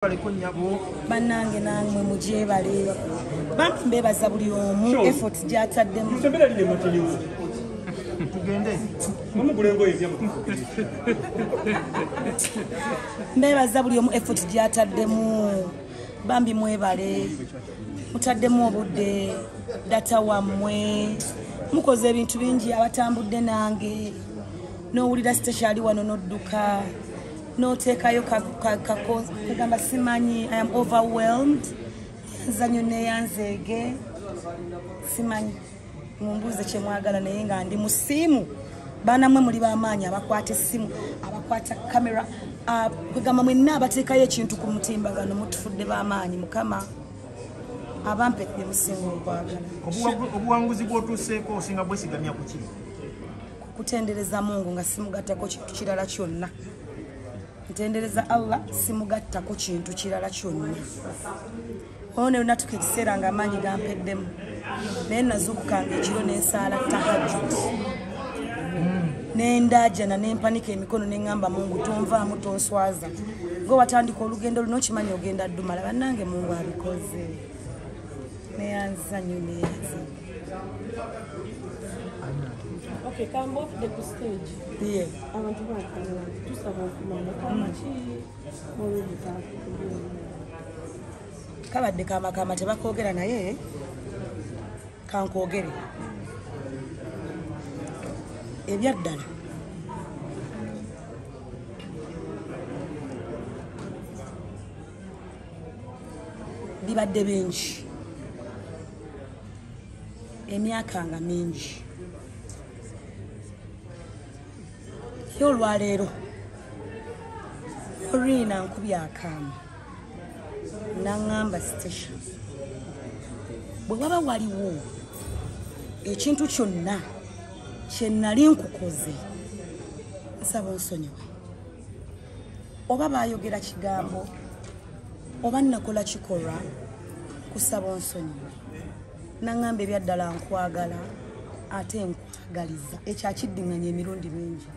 Bannange namwe mugyebale, bambi mbebaza buli omu effort gy'ataddemu. Mbebaza buli omu effort gy'ataddemu, bambi mwebale, mutaddemu obudde, data wammwe, mukoze ebintu bingi abatambudde nange, n'owulira sitekyali wano n'odduka, n'oteekayo kagamba simanyi, I am overwhelmed, nzanyo neyanzeege, simanyi, mumbuuze kye mwagala naye nga ndi mu ssimu. Baana mmwe muli b'amaanyi abakwata essimu, abakwata kamera, kugamba mwenna abateekayo ekintu ku mutimbagano mutufudde b'amaanyi. Mukama abampe bye musinga okwagala. Obuwanguzi bw'otuuseeko osinga bwesigamya ku ki? Kutendereza Mungu nga simugattako kintu kirala kyonna. Ntendereza Allah simugattako kintu kirala kyonna. Ono natuka ekiseera nga amaanyi gampeddemu, naye nazuukukanga ekiro n'ensaala tahajjud, nendaajana nempanika emikono neŋŋamba Mungu tonvaamu tonswaza, gwe watandika olugendo luno okimanyi ogenda ddumala. Bannange Mungu abikoze, neyanziza nnyo, neyanziza. Okay, kamba ofudde ku stage. Yeah. Abantu bakalira tusaba okumanya kama ki olw'obutaakubira. Kabadde kamakama tebakoogera naye kankwogere ebyaddala. Bibadde bingi, emyaka nga mingi, naye olwaleero Maureen ankubye akaama n'aŋŋamba Stecia, bwe waba waliwo ekintu kyonna kye nali nkukoze nsaba onsonyiwe, oba baayogera kigambo oba nnakola kikolwa, kusaba onsonyiwe. N'aŋŋamba ebyaddala nkwagala ate nkwagaliza, ekyo akiddiŋŋanya emirundi mingi.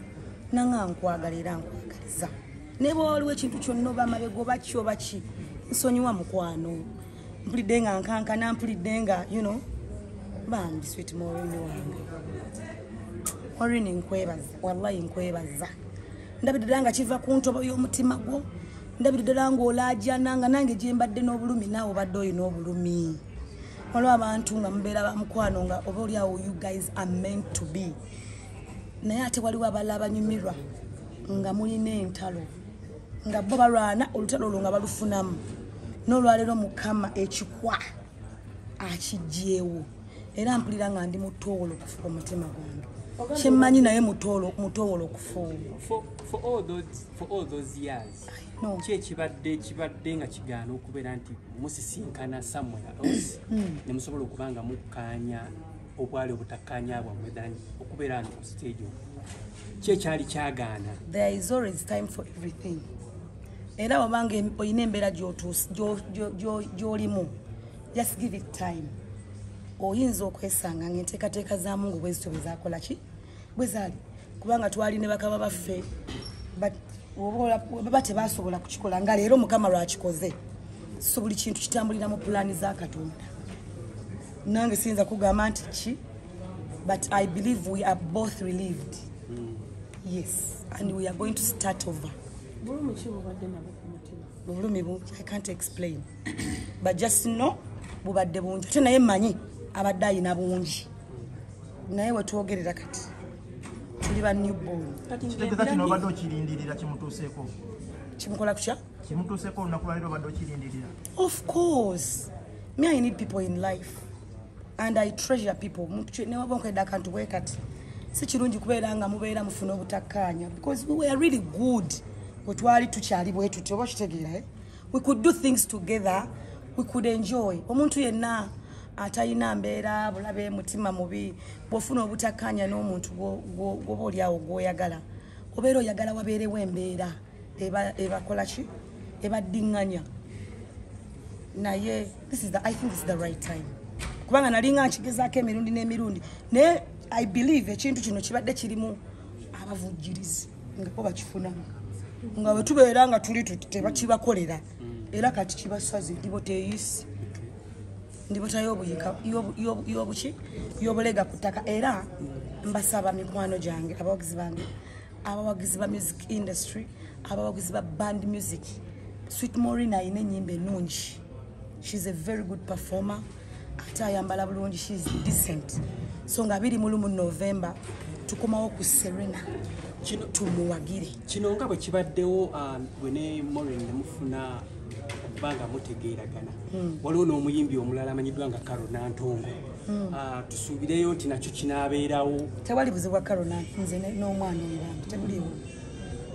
Nanga nkwagala era nkwagaliza, ne bwe waliwo ekintu kyonna oba amabega oba ki oba ki, nsonyiwa mukwano. Mpulidde nga nkankana, mpulidde nga you know, bambi sweet Maureen wange. Maureen nkwebaza, wallahi nkwebaza. Ndabidde ddala nga kiva ku ntobo y'omutima gwo, ndabidde ddala ng'olaajana nga nange gye mbadde n'obulumi naawe obadde olina obulumi. Waliwo abantu nga mubeera ba mukwano nga oba oli awo you guys are meant to be, naye ate waliwo abalala abanyumirwa nga mulina entalo, nga bo balwana olutalo olwo nga balufunamu. N'olwaleero Mukama ekikwa akiggyeewo, era mpulira nga ndi mutoolo okufuka omutima gwange. Kyemmanyi naye mutoolo okufuuwa. For all those years, ki ekibadde nga kigaana okubeera nti musisinkana somewhere else ne musobola okuba nga mukkaanya obwali obutakkaanya bwammwe than okubeera wano ku stage okwo? Ki ekyali kyagaana? There is always time for everything. Era obanga olina embeera gy'olimu, just give it time. Oyinza okwesanga ng'enteekateeka za Mungu bwe zityo bwe zaakola ki bwe zaali, kubanga twali ne bakaba baffe baba tebasobola kukikola nga leero Mukama lwakikoze. So buli kintu kitambulira mu pulaani za Katonda. Nange siyinza kugamba nti ki, but I believe we are both relieved. Yes, and we are going to start over. Bulumi ki bubadde nabwo ku mutima? Bulumi bungi, I can't explain, but just know bubadde bungi. Ate naye mmanyi abadde ayina bungi, naye wetwogerera kati tuli ba newborn. Kitegeeza kino obadde okirindirira kimutuuseeko? Kimukola kutya? Kimutuuseeko olunaku lwaleero obadde okirindirira? Of course, me I need people in life and I treasure people. Newaba nkwedde akantu bwe kati, si kirungi kubeera nga mubeera mufuna obutakkaanya, because we were really good bwe twali tukyali bwe tutyo, oba kitegeera, eh? We could do things together, we could enjoy. Omuntu yenna atalina mbeera bulabe mutima mubi, bw'ofuna obutakkaanya n'omuntu gw'oba oli awo gw'oyagala, obeera oyagala wabeerewo embeera ebakola ki, ebaddiŋŋanya. Naye I think this is the right time, kubanga nalinga nkigezaako emirundi n'emirundi, naye I believe ekintu kino kibadde kirimu abavujjirizi nga bo bakifunamu, nga bwe tubeera nga tuli tuti tebakibakolera. Era kati kibasaze ndibota eyisi. Ndibota y'obuyika y'obuki y'obulega ku ttaka. Era mbasaba mikwano gyange, abawagizi bange, abawagizi ba music industry, abawagizi ba band music. Sweet Maureen ayina ennyimba ennungi. She's a very good performer. Ate ayambala bulungi, she's decent. So nga 21 November tukomawo ku Serena. Kino tumuwagire. Kino nga bwe kibaddewo gwe ne Maureen ne mufuna okubanga mutegeeragana. Waliwo n'omuyimbi omulala amanyiddwa nga Carol Nantongo. Tusuubireyo nti nakyo kinaabeerawo. Tewali buzibu bwa Carol nze n'omwana oyo bambi tebuliiwo.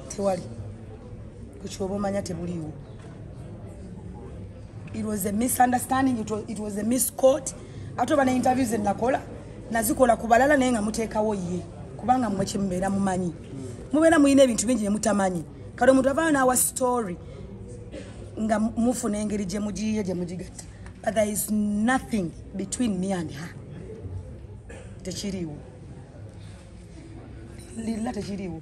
Tewali. Ku kyoba omanya tebuliiwo. It was a misunderstanding, it was a misquote. Ate oba ne interviews ze nakola nazikola ku balala naye nga muteekawo ye, kubanga mmwe kye mubeera mumanyi. Mubeera muyina ebintu bingi ne mutamanyi. Kale omuntu avaayo n'awa story nga mufuna engeri gye mugiyiye gye mugigatta. But there is nothing between me and her. Tekiriiwo. Lilla tekiriiwo.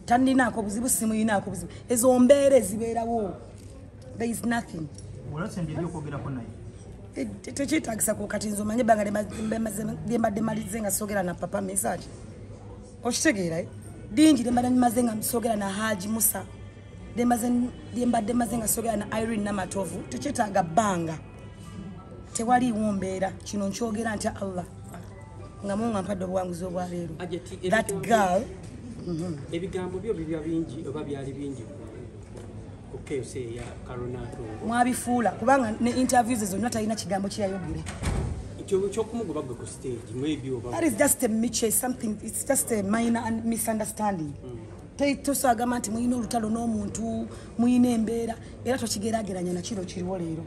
Tanninaako buzibu, simuyinaako buzibu. Ezo mbeera ezibeerawo. There is nothing. Olwasembye ebyokwogerako naye. Tekyetaagisa ku kati nze omanye ebbanga lye mbadde malize nga soogera na Papa Message. Okitegeera, eh? Dingi lye mbadde maze nga soogera na Haji Musa. Lye mbadde maze nga soogera na Irene Namatovu. Tekyetaaga bbanga. Tewaliiwo mbeera. Kino nkyogera ntya Allah. Nga Mungu ampadde obuwanguzi obwaleero. Ajati, That girl. Ebigambo byo biba bingi oba byali bingi ku KFC ya Carol Nantongo. Mwabifuula kubanga ne interviews zonna talina kigambo kye yayogera. Ekyokumugoba gwe ku stage maybe oba That is just a mixture, something, it's just a minor misunderstanding. Tosagamba nti muyina olutalo n'omuntu, muyina embeera, era tokigeraageranya na kiro kiriwo leero.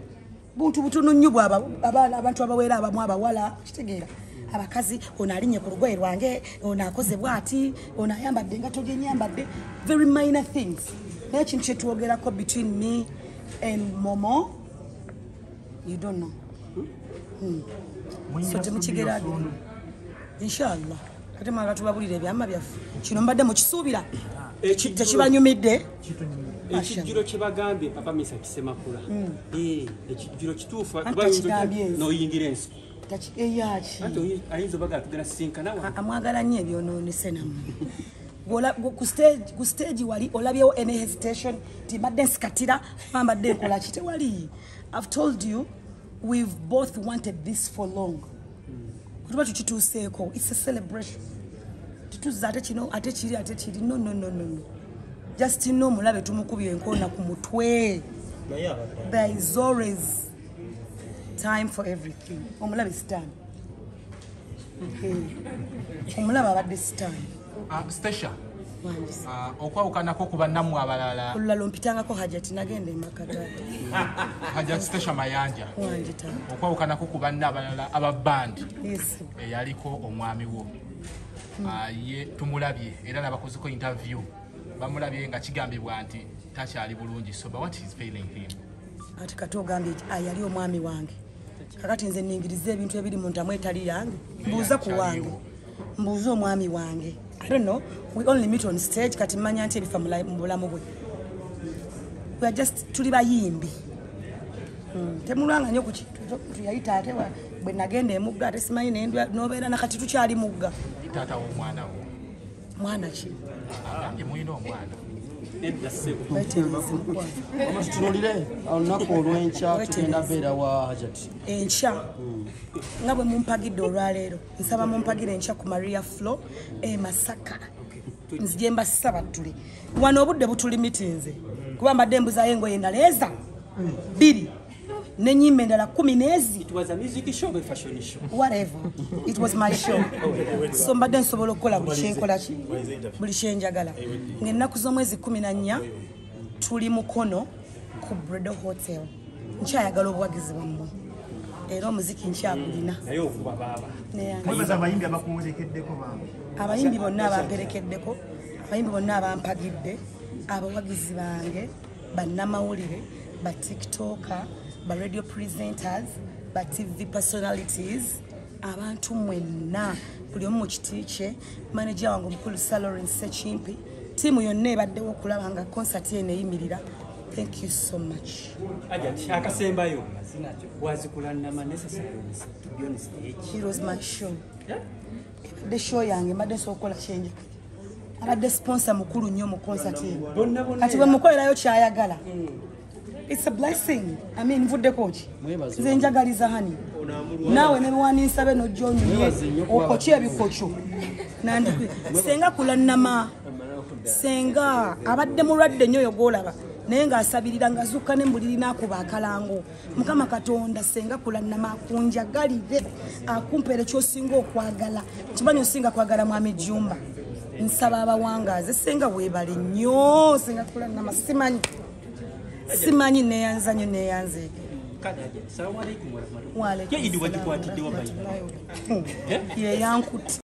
Buntu butono nnyo abantu abaweera abamu abawala, kitegeera. Abakazi, ono alinnye ku lugoye lwange, ono akoze bw'ati, ono ayambadde engatto gye nnyambadde. Very minor things. Naye ekintu kye twogerako between me and Momo, you don't know. Muyingira So temukigeraageranya. studio soon. Inshallah. Ate mwagala tubabulire ebyama byaffe. Kino mbadde mukisuubira. Tekibanyumidde. Ekijjulo kye bagambye Papa Misa Kisemakula. Ekijjulo kituufu. Anti takigambye nze. N'oyingira ensi. Eyaki. Anti ayinza obagala tugenda sisinkana wano. Amwagala nnyo ebyonoonese nammwe. Ku stage wali olabyewo any hesitation nti mbadde nsikatira oba mbadde nkola ki? Tewali. I've told you we've both wanted this for long. Tuba tukituuseeko. It's a celebration. Tutuzza ate kino ate kiri ate kiri. No, no, no, no, no. Just know omulabe tumukubye enkoona ku mutwe. There is always time for everything. Omulabe sitaani. Omulabe abadde sitaani. Stacia, Wangi. okwawukanako ku bannammwe abalala. Olulala ompitangako Hajati, nagenda emaka taata. Hajati Stacia Mayanja. Wangi taata. Okwawukanako ku banne abalala aba band. Yes. Eyaliko omwami wo. Ye tumulabye era n'abakozeko interview. Bamulabye nga kigambibwa nti takyali bulungi. So but what is failing him? Ati kati ogambye yali omwami wange. Kakati nze ningiriza ebintu ebiri mu ntamu etali yange. Mbuuza ku wange. Mbuuza omwami wange. I don't know. We only meet on stage. Kati mmanya nti ebifa mu bulamu bwe. We are just tuli bayimbi. Temulwanga nnyo ku kintu tuyayita ate bwe nagenda emugga ate simanyi nendwa n'obeera nakati tukyali mugga. Taata w'omwana wo. Mwana ki? Agambye mulina omwana. Nedda ssebo. Weetegereze mukwano. Mama, tutunulire olunaku olw'enkya tugenda beera wa Hajati. Enkya nga bwe mumpagidde olwaleero, nsaba mumpagire enkya ku Maria Flo e Masaka. Nzije mbasaba tule. Wano obudde butulimitinze. Kuba mbadde mbuzayo engoye endala eza 2 n'ennyimba endala 10 n'ezi. It was a music show or a fashion show? Whatever. It was my show. So mbadde nsobola okukola buli kyenkola ki? Buli kyenjagala. Ng'ennaku z'omwezi 14 tuli Mukono ku Bredo Hotel. Nkyayagala obuwagizi bwammwe. Era omuziki nkyagulina. Naye okuba baaba. Mwebaza abayimbi abakuwerekeddeko bambi. Abayimbi bonna abamperekeddeko, abayimbi bonna abampagidde, abawagizi bange, bannamawulire, ba TikToker, ba radio presenters, ba TV personalities, abantu mwenna buli omu mu kiti kye, manager wange omukulu Sir Lawrence Sekimpi, ttiimu yonna ebaddewo okulaba nga concert eno eyimirira. Thank you so much. Hajat, akasembayo was Kulanama necessary to be on stage? It was my show. Yeah? Ebadde show yange, mbadde nsobola okukola kyenjagala. Abadde sponsor mukulu nnyo mu concert eno. Bonna bonna. Kati bwe mukolerayo kyayagala, it's a blessing. I mean, nvuddeko ki? Mwebaze. Nze njagaliza hani naawe ne bewaninsabe nojja onyumye Mwebaze nnyo kuba okokye ebikokyo. Nandikwe senga Kulanama, senga abadde mulwadde nnyo oyo gwolaba, naye ng'asabirira ng'azuuka ne mbuliri n'akuba akalango. Mukama Katonda, senga Kulanama akunjagalire, akumpeere ky'osinga okwagala. Kimanyi osinga kwagala mwami Jumba. Nsaba abawangaaze. Senga weebale nnyo, senga Kulanama. Simanyi neeyanza nnyo, neeyanzeege. Kale Hajat, assalamu alaikum warahmatullahi. Waalaikum Ye Idi salaam wagikwatidde wa warahmatullahi bayibuli? wabarakatuh. Ye yankutte.